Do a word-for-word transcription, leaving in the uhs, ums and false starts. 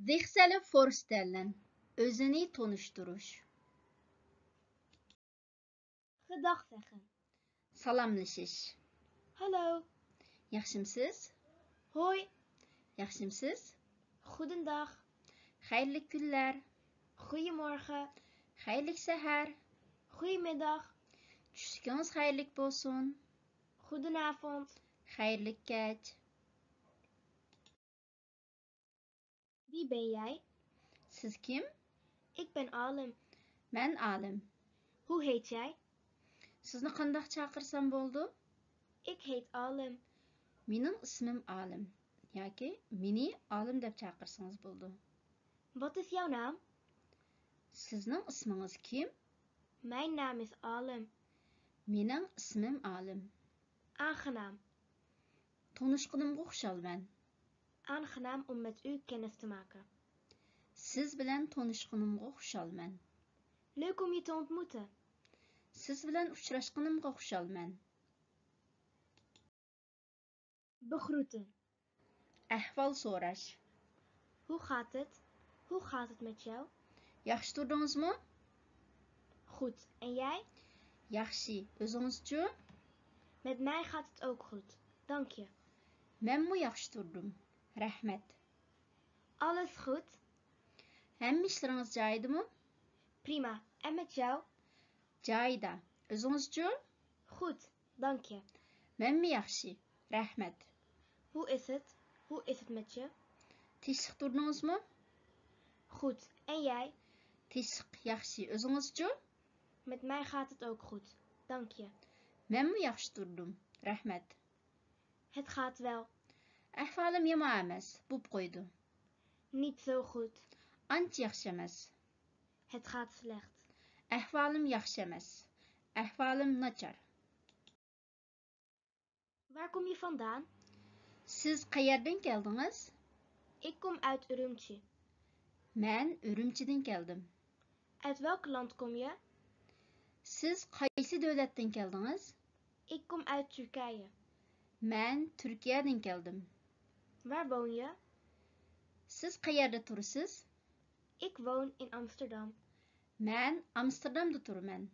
Sich selber vorstellen. ئۆزىنى تونۇشتۇرۇش. Gedag zeggen. سالاملىشىش. Hallo. ياخشىمسىز؟ Hoi. ياخشىمسىز؟ Goedendag. خەيرلىك كۈنلەر. Goedemorgen. خەيرلىك سەھەر. Goedemiddag. چۈشلۈكىڭىز خەيرلىك بولسۇن. Goedenavond. خەيرلىك كەچ. Wie ben jij? سىز كىم؟ Ik ben Alem. مەن ئالىم. Hoe heet jij? سىزنى قانداق چاقىرسام بولىدۇ؟ Ik heet Alem. مېنىڭ ئىسمىم ئالىم. ياكى مېنى ئالىم دەپ چاقىرسىڭىز بولىدۇ. Wat is jouw naam? سىزنىڭ ئىسمىڭىز كىم؟ Mijn naam is Alem. مېنىڭ ئىسمىم ئالىم. Aangenaam. تونۇشقىنىمغا خۇشالمەن. Aangenaam om met u kennis te maken. سىز بىلەن تونۇشقىنىمغا خۇشالمەن. Leuk om je te ontmoeten. سىز بىلەن ئۇچراشقىنىمغا خۇشالمەن. Begroeten. ئەھۋال سوراش. Hoe gaat het? Hoe gaat het met jou? ياخشى تۇردىڭىزمۇ؟ Goed. En jij? ياخشى. ئۆزىڭىزچۇ؟ Met mij gaat het ook goed. Dank je. مەنمۇ ياخشى تۇردۇم. رەھمەت. Alles goed? ھەممە ئىشلىرىڭىز جايىدىمۇ؟ Prima. En met jou? جايىدا. ئۆزىڭىزچۇ؟ Goed. Dank je. مەنمۇ ياخشى. رەھمەت. Hoe is het? Hoe is het met je? تىنچلىق تۇردىڭىزمۇ؟ Goed. En jij? تىنچلىق، ياخشى. ئۆزىڭىزچۇ؟ Met mij gaat het ook goed. Dank je. مەنمۇ ياخشى تۇردۇم. رەھمەت. Het gaat wel. ئەھۋالىم يامان ئەمەس، بوپ قويىدۇ. Niet zo goed. ئانچە ياخشى ئەمەس. Het gaat slecht. ئەھۋالىم ياخشى ئەمەس. ئەھۋالىم ناچار. Waar kom je vandaan? سىز قەيەردىن كەلدىڭىز؟ Ik kom uit Urumqi. مەن ئۈرۈمچىدىن كەلدىم. Uit welk land kom je? سىز قايسى دۆلەتتىن كەلدىڭىز؟ Ik kom uit Turkije. مەن تۈركىيەدىن كەلدىم. Waar woon je? سىز قەيەردە تۇرىسىز؟ Ik woon in Amsterdam. مەن ئامستېردامدا تۇرىمەن.